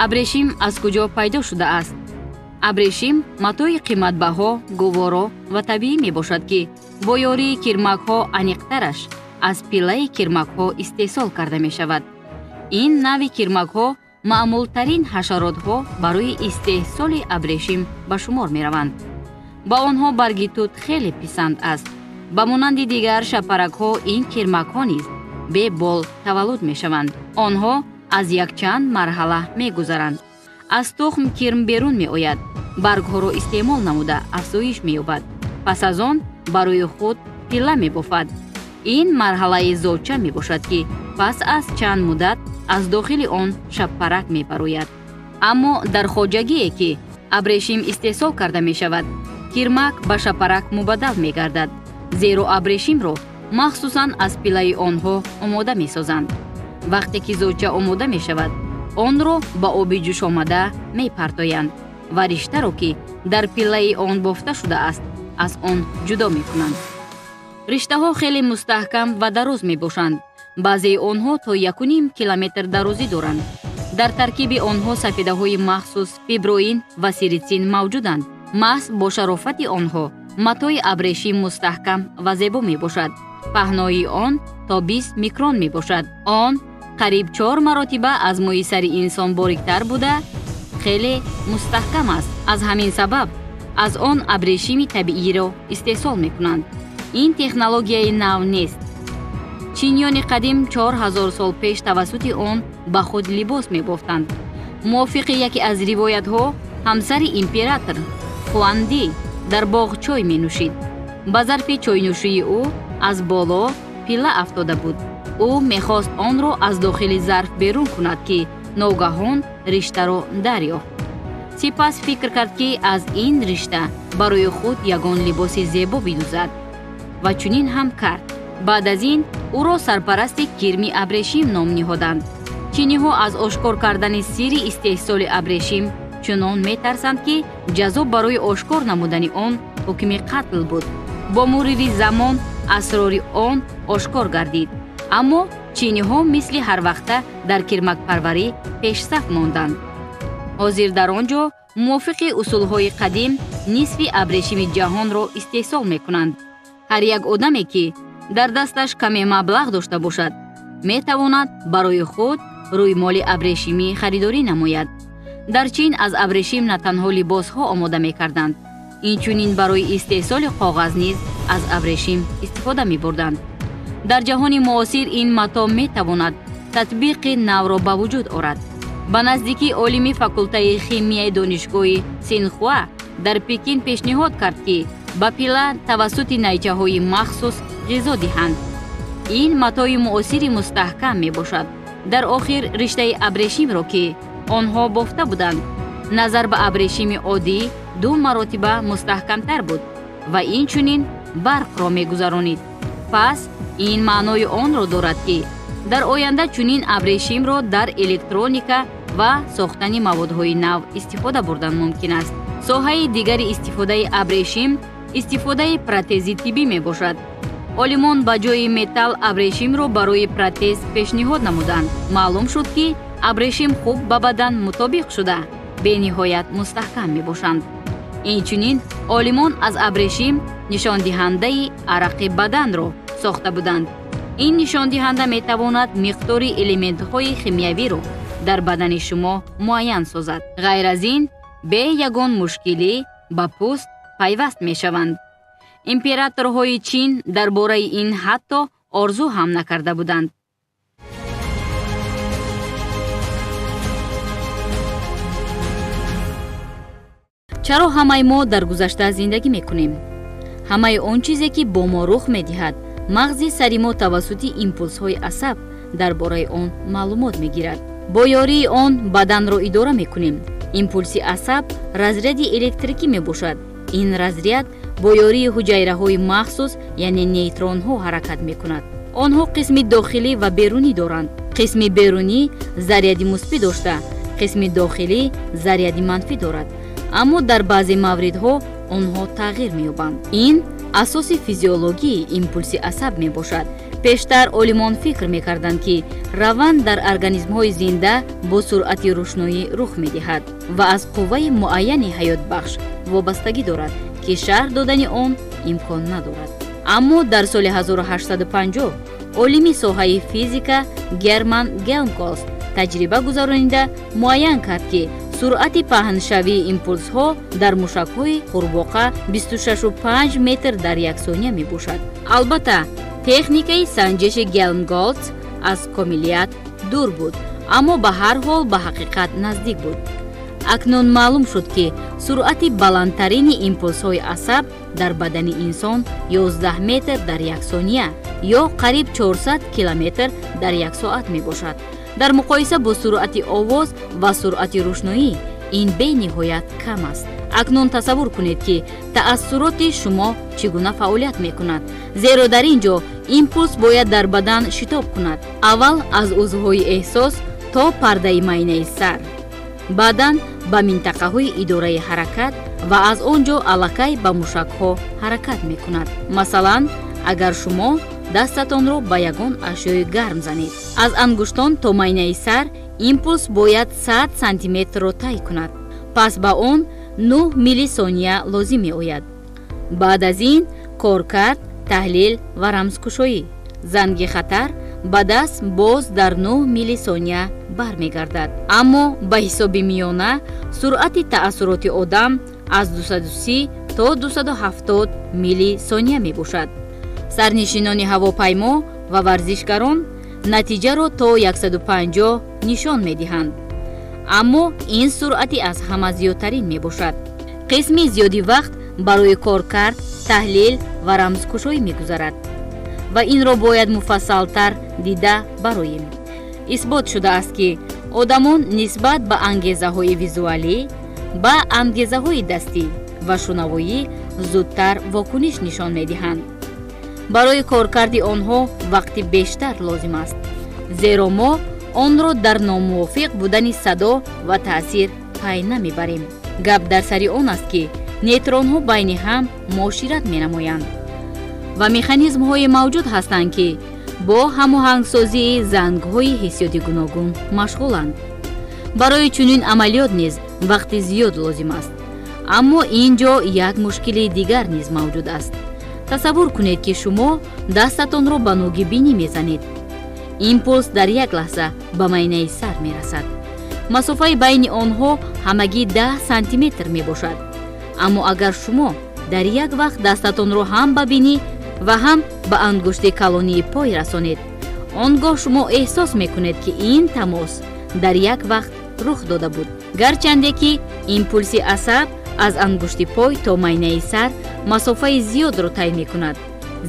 Абрешим аз куҷо пайдо шудааст? Абрешим матои қиматбаҳо, гуворо ва табиӣ мебошад, ки бо ёрии кирмакҳо, аниқтараш аз пиллаи кирмакҳо истеҳсол карда мешавад. Ин навъи кирмакҳо маъмултарин ҳашаротҳо барои истеҳсоли абрешим ба шумор мераванд. Ба онҳо барги тут хеле писанд аст. Ба монанди дигар шапаракҳо, ин кирмакҳо низ бебол таваллуд мешаванд. Онҳо аз якчанд марҳала мегузаранд. Аз тухм кирм берун меояд, баргҳоро истеъмол намуда афзоиш меёбад. Пас аз он барои худ пилла мебофад. Ин марҳалаи зоча мебошад, ки пас аз чанд муддат аз дохили он шабпарак мебарояд. Аммо дар хоҷагие, ки абрешим истеҳсол карда мешавад, кирмак ба шапарак мубаддал мегардад, зеро абрешимро махсусан аз пиллаи онҳо омода месозанд. Вақте ки зоча омода мешавад, онро ба оби ҷӯшомада мепартоянд ва риштаро, ки дар пиллаи он бофта шудааст, аз он ҷудо мекунанд. Риштаҳо хеле мустаҳкам ва дароз мебошанд. Баъзеи онҳо то 1,5 километр дарозӣ доранд. Дар таркиби онҳо сафедаҳои махсус фиброин ва серицин мавҷуданд. Маҳз бо шарофати онҳо матои абрешим мустаҳкам ва зебо мебошад. Паҳноии он то 20 микрон мебошад. Он қариб 4 маротиба аз мӯи сари инсон бориктар буда, хеле мустаҳкам аст. Аз ҳамин сабаб аз он абрешими табииро истеҳсол мекунанд. Ин технологияи нав нест. Чиниёни қадим 4000 сол пеш тавассути он ба худ либос мебофтанд. Мувофиқи яке аз ривоятҳо, ҳамсари император Хуанди дар боғ чой менӯшид. Ба зарфи чойнӯшии ӯ аз боло пилла афтода буд. Ӯ мехост онро аз дохили зарф берун кунад, ки ногаҳон риштаро дарёфт. Сипас фикр кард, ки аз ин ришта барои худ ягон либоси зебо бидӯзад. Ва чунин ҳам кард. Баъд аз ин ӯро сарпарасти кирми абрешим ном ниҳоданд. Чиниҳо аз ошкор кардани сирри истеҳсоли абрешим чунон метарсанд, ки ҷазо барои ошкор намудани он ҳукми қатл буд. Бо мурури замон асрори он ошкор гардид. Аммо чиниҳо мисли ҳарвақта дар кирмакпарварӣ пешсаф монданд. Ҳозир дар он ҷо мувофиқи усулҳои қадим нисфи абрешими ҷаҳонро истеҳсол мекунанд. Ҳар як одаме, ки дар дасташ каме маблағ дошта бошад, метавонад барои худ рӯймоли абрешимӣ харидорӣ намояд. Дар Чин аз абрешим на танҳо либосҳо омода мекарданд, инчунин барои истеҳсоли коғаз низ аз абрешим истифода мебурданд. Дар ҷаҳони муосир ин мато метавонад татбиқи навро ба вуҷуд орад. Ба наздикӣ олими факултаи химияи донишгоҳи Синхуа дар Пекин пешниҳод кард, ки ба пилла тавассути найчаҳои махсус ғизо диҳанд. Ин матои муосири мустаҳкам мебошад. Дар охир риштаи абрешимро, ки онҳо бофта буданд, назар ба абрешими оддӣ 2 маротиба мустаҳкамтар буд ва инчунин барқро мегузаронид. Пас ин маънои онро дорад, ки дар оянда чунин абрешимро дар электроника ва сохтани маводҳои нав истифода бурдан мумкин аст. Соҳаи дигари истифодаи абрешим истифодаи протези тиббӣ мебошад. Олимон ба ҷои металл абрешимро барои протез пешниҳод намуданд. Маълум шуд, ки абрешим хуб ба бадан мутобиқ шуда, бениҳоят мустаҳкам мебошанд. Инчунин олимон аз абрешим нишондиҳандаи арақи баданро сохта буданд. Ин нишондиҳанда метавонад миқдори элементҳои химиявиро дар бадани шумо муайян созад. Ғайр аз ин, бе ягон мушкилӣ ба пӯст пайваст мешаванд. Императорҳои Чин дар бораи ин ҳатто орзу ҳам накарда буданд. Чаро ҳамаи мо дар гузашта зиндагӣ мекунем? Ҳамаи он чизе, ки бо мо рух медиҳад, мағзи сари мо тавассути импулсҳои асаб дар бораи он маълумот мегирад. Бо ёрии он баданро идора мекунем. Импулси асаб разряди электрикӣ мебошад. Ин разряд бо ёрии ҳуҷайраҳои махсус, яъне нейтронҳо ҳаракат мекунад. Онҳо қисми дохилӣ ва берунӣ доранд. Қисми берунӣ заряди мусбӣ дошта, қисми дохилӣ заряди манфӣ дорад. Аммо дар баъзе мавридҳо онҳо тағйир меёбанд. Ин асоси физиологии импулси асаб мебошад. Пештар олимон фикр мекарданд, ки раванд дар организмҳои зинда бо суръати рӯшноӣ рух медиҳад ва аз қувваи муайяни ҳаётбахш вобастагӣ дорад, ки шарҳ додани он имкон надорад. Аммо дар соли 1850 олими соҳаи физика Герман Гелмголц таҷриба гузаронида муайян кард, ки суръати паҳншавии импулсҳо дар мушакҳои қурбоқа 26,5 метр дар як сония мебошад. Албатта, техникаи санҷиши Гелмголц аз комилият дур буд, аммо ба ҳар ҳол ба ҳақиқат наздик буд. Акнун маълум шуд, ки суръати баландтарини импулсҳои асаб дар бадани инсон 11 метр дар як сония ё қариб 400 километр дар як соат мебошад. Дар муқоиса бо суръати овоз ва суръати рӯшноӣ ин бениҳоят кам аст. Акнун тасаввур кунед, ки таассуроти шумо чӣ гуна фаъолият мекунад, зеро дар ин ҷо импулс бояд дар бадан шитоб кунад, аввал аз узвҳои эҳсос то пардаи майнаи сар, баъдан ба минтақаҳои идораи ҳаракат ва аз он ҷо аллакай ба мушакҳо ҳаракат мекунад. Масалан, агар шумо дастатонро ба ягон ашёи гарм занед, аз ангуштон то майнаи сар импулс бояд 100 сантиметрро тай кунад, пас ба он 9 миллисония лозим меояд. Баъд аз ин коркард, таҳлил ва рамзкушоӣ. Занги хатар ба даст боз дар 9 миллисония бармегардад. Аммо ба ҳисоби миёна суръати таассуроти одам аз 230 то 270 миллисония мебошад. Сарнишинони ҳавопаймо ва варзишгарон натиҷаро то 150 нишон медиҳанд, аммо ин суръати аз ҳама зиёдтарин мебошад. Қисми зиёди вақт барои коркард, таҳлил ва рамзкушоӣ мегузарад ва инро бояд муфассалтар дида бароем. Исбот шудааст, ки одамон нисбат ба ангезаҳои визуалӣ, ба ангезаҳои дастӣ ва шунавоӣ зудтар вокуниш нишон медиҳанд. Барои коркарди онҳо вақти бештар лозим аст, зеро мо онро дар номувофиқ будани садо ва таъсир пай намебарем. Гап дар сари он аст, ки нейтронҳо байни ҳам муошират менамоянд ва механизмҳои мавҷуд ҳастанд, ки бо ҳамоҳангсозии зангҳои ҳиссиёти гуногун машғуланд. Барои чунин амалиёт низ вақти зиёд лозим аст. Аммо ин ҷо як мушкили дигар низ мавҷуд аст. Тасаввур кунед, ки шумо дастатонро ба нуги бинӣ мезанед. Импулс дар як лаҳза ба майнаи сар мерасад. Масофаи байни онҳо ҳамагӣ 10 сантиметр мебошад. Аммо агар шумо дар як вақт дастатонро ҳам ба бинӣ ва ҳам ба ангушти калонии пой расонед, он гоҳ шумо эҳсос мекунед, ки ин тамос дар як вақт рух дода буд. Гарчанде ки импулси асаб аз ангушти пой то майнаи сар масофаи зиёдро тай мекунад,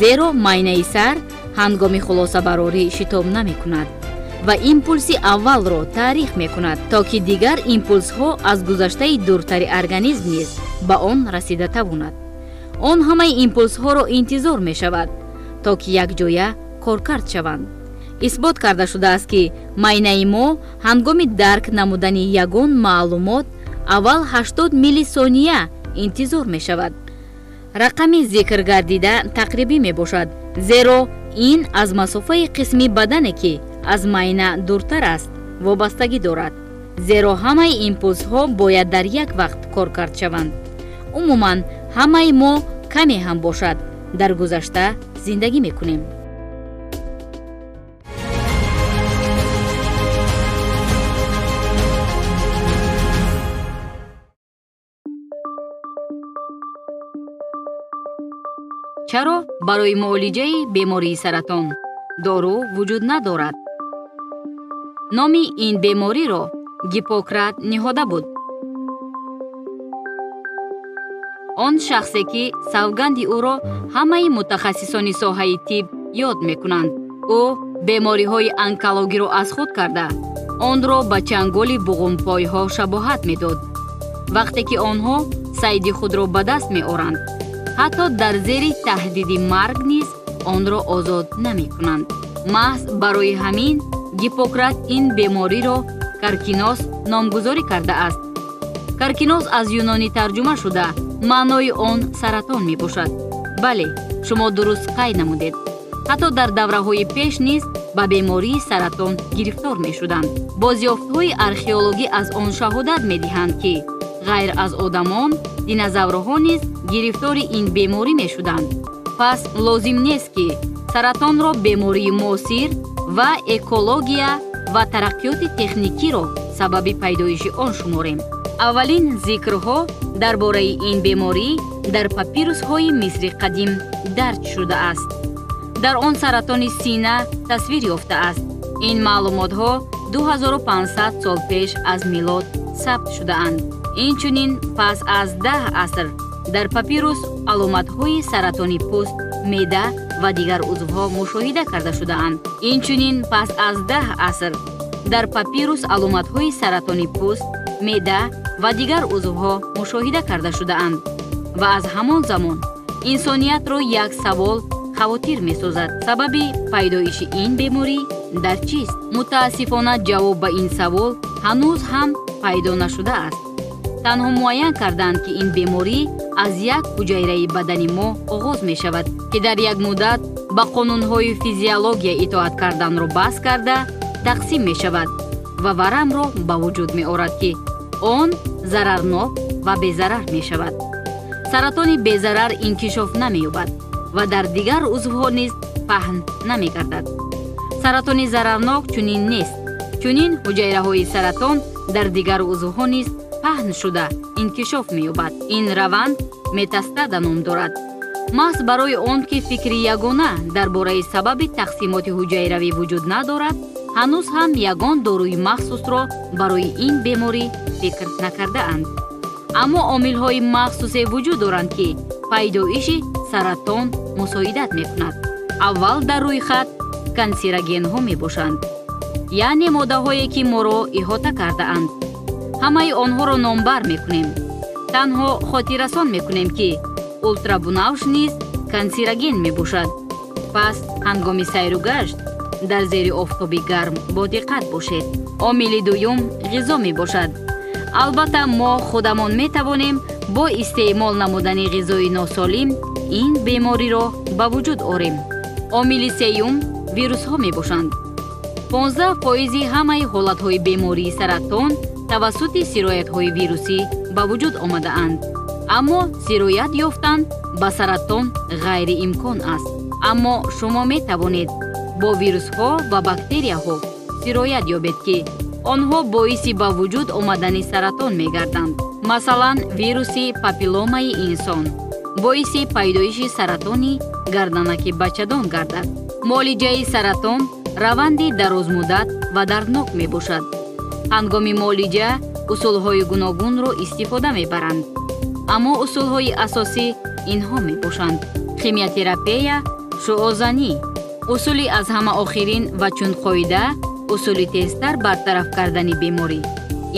зеро майнаи сар ҳангоми хулосабарорӣ шитоб намекунад ва импулси аввалро таърих мекунад, то ки дигар импулсҳо аз гузаштаи дуртари организм низ ба он расида тавонад. Он ҳамаи импулсҳоро интизор мешавад, то ки якҷоя коркард шаванд. Исбот карда шудааст, ки майнаи мо ҳангоми дарк намудани ягон маълумот аввал 80 миллисония интизор мешавад. Рақами зикргардида тақрибӣ мебошад, зеро ин аз масофаи қисми бадане, ки аз майна дуртар аст, вобастагӣ дорад, зеро ҳамаи импулсҳо бояд дар як вақт коркард шаванд. Умуман, ҳамаи мо каме ҳам бошад дар гузашта зиндагӣ мекунем. Чаро барои муолиҷаи бемории саратон дору вуҷуд надорад? Номи ин бемориро Гиппократ ниҳода буд. Он шахсе, ки савганди ӯро ҳамаи мутахассисони соҳаи тиб ёд мекунанд. Ӯ бемориҳои онкологиро аз худ карда, онро ба чанголи буғумпойҳо шабоҳат медод. Вақте ки онҳо сайди худро ба даст меоранд, ҳатто дар зери таҳдиди марг низ онро озод намекунанд. Маҳз барои ҳамин Гиппократ ин бемориро каркинос номгузорӣ кардааст. Каркинос аз юнонӣ тарҷума шуда, маънои он саратон мебошад. Бале, шумо дуруст қайд намудед. Ҳатто дар давраҳои пеш низ ба бемории саратон гирифтор мешуданд. Бозёфтҳои археологӣ аз он шаҳодат медиҳанд, ки ғайр аз одамон, динозаврҳо низ гирифтори ин беморӣ мешуданд. Пас лозим нест, ки саратонро бемории муосир ва экология ва тараққиёти техникиро сабаби пайдоиши он шуморем. Аввалин зикрҳо дар бораи ин беморӣ дар папирусҳои Мисри қадим дарҷ шудааст. Дар он саратони сина тасвир ёфтааст. Ин маълумотҳо 2500 сол пеш аз милод сабт шудаанд. Инчунин пас аз 10 аср дар папирус аломатҳои саратони пӯст, меъда ва дигар узвҳо мушоҳида карда шудаанд. Инчунин пас аз 10 аср дар папирус аломатҳои саратони пӯст, меъда ва дигар узвҳо мушоҳида карда шудаанд. Ва аз ҳамон замон инсониятро як савол хавотир месозад: сабаби пайдоиши ин беморӣ дар чист? Мутаассифона, ҷавоб ба ин савол ҳанӯз ҳам пайдо нашудааст. Танҳо муайян карданд, ки ин беморӣ аз як ҳуҷайраи бадани мо оғоз мешавад, ки дар як муддат ба қонунҳои физиология итоат карданро бас карда тақсим мешавад ва варамро ба вуҷуд меорад, ки он зарарнок ва безарар мешавад. Саратони безарар инкишоф намеёбад ва дар дигар узвҳо низ паҳн намегардад. Саратони зарарнок чунин нест. Чунин ҳуҷайраҳои саратон дар дигар узвҳо низ паҳн шуда инкишоф меёбад. Ин раванд метастада ном дорад. Маҳз барои он ки фикри ягона дар бораи сабаби тақсимоти ҳуҷайравӣ вуҷуд надорад, ҳанӯз ҳам ягон доруи махсусро барои ин беморӣ фикр накардаанд. Аммо омилҳои махсусе вуҷуд доранд, ки пайдоиши саратон мусоидат мекунад. Аввал дар рӯйхат кансерогенҳо мебошанд, яъне моддаҳое, ки моро иҳота кардаанд. Ҳамаи онҳоро номбар мекунем. Танҳо хотиррасон мекунем, ки ултрабунавш низ кансероген мебошад. Пас ҳангоми сайру гашт дар зери офтоби гарм бодиққат бошед. Омили дуюм ғизо мебошад. Албатта, мо худамон метавонем бо истеъмол намудани ғизои носолим ин бемориро ба вуҷуд орем. Омили сеюм вирусҳо мебошанд. 15% ҳамаи ҳолатҳои бемории саратон тавассути сироятҳои вирусӣ ба вуҷуд омадаанд. Аммо сироят ёфтан ба саратон ғайриимкон аст. Аммо шумо метавонед бо вирусҳо ва бактерияҳо сироят ёбед, ки онҳо боиси ба вуҷуд омадани саратон мегарданд. Масалан, вируси папилломаи инсон боиси пайдоиши саратони гарданаки бачадон гардад. Муолиҷаи саратон раванди дарозмуддат ва дарднок мебошад. Ҳангоми муолиҷа усулҳои гуногунро истифода мебаранд. Аммо усулҳои асосӣ инҳо мебошанд: химиотерапия, шуъозанӣ, усули аз ҳама охирин ва чун қоида усули тезтар бартараф кардани беморӣ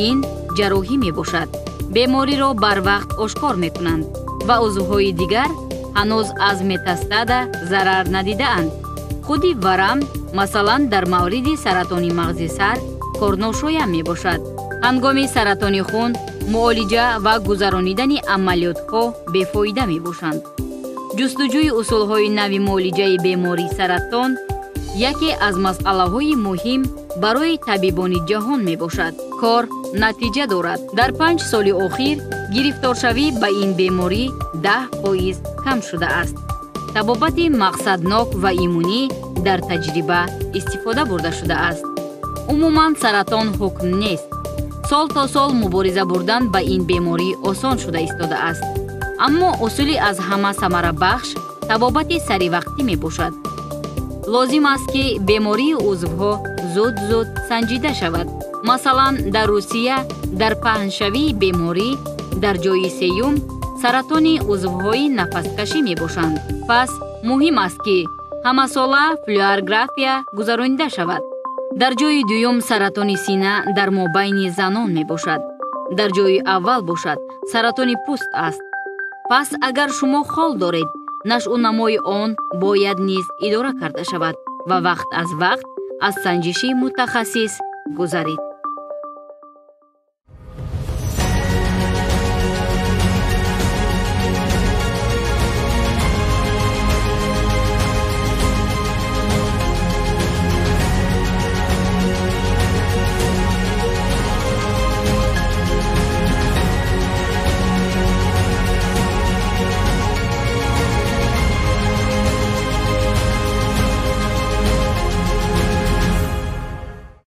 ин ҷарроҳӣ мебошад. Бемориро барвақт ошкор мекунанд ва узвҳои дигар ҳанӯз аз метастада зарар надидаанд. Худи варам, масалан, дар мавриди саратони мағзи сар корношоям мебошад. Ҳангоми саратони хун муолиҷа ва гузаронидани амалиётҳо бефоида мебошанд. Ҷустуҷӯи усулҳои нави муолиҷаи бемории саратон яке аз масъалаҳои муҳим барои табибони ҷаҳон мебошад. Кор натиҷа дорад. Дар 5 соли охир гирифторшавӣ ба ин беморӣ 10% кам шудааст. Табобати мақсаднок ва иммунӣ дар таҷриба истифода бурда шудааст. Умуман саратон ҳукм нест. Сол то сол мубориза бурдан ба ин беморӣ осон шуда истодааст. Аммо усули аз ҳама самарабахш табобати саривақтӣ мебошад. Лозим аст, ки бемории узвҳо зуд-зуд санҷида шавад. Масалан, дар Русия дар паҳншавии беморӣ дар ҷои сеюм саратони узвҳои нафаскашӣ мебошанд. Пас муҳим аст, ки ҳамасола флюорография гузаронида шавад. Дар ҷои дуюм саратони сина дар мобайни занон мебошад. Дар ҷои аввал бошад саратони пӯст аст. Пас агар шумо хол доред, нашъунамои он бояд низ идора карда шавад ва вақт аз вақт аз санҷиши мутахассис гузаред.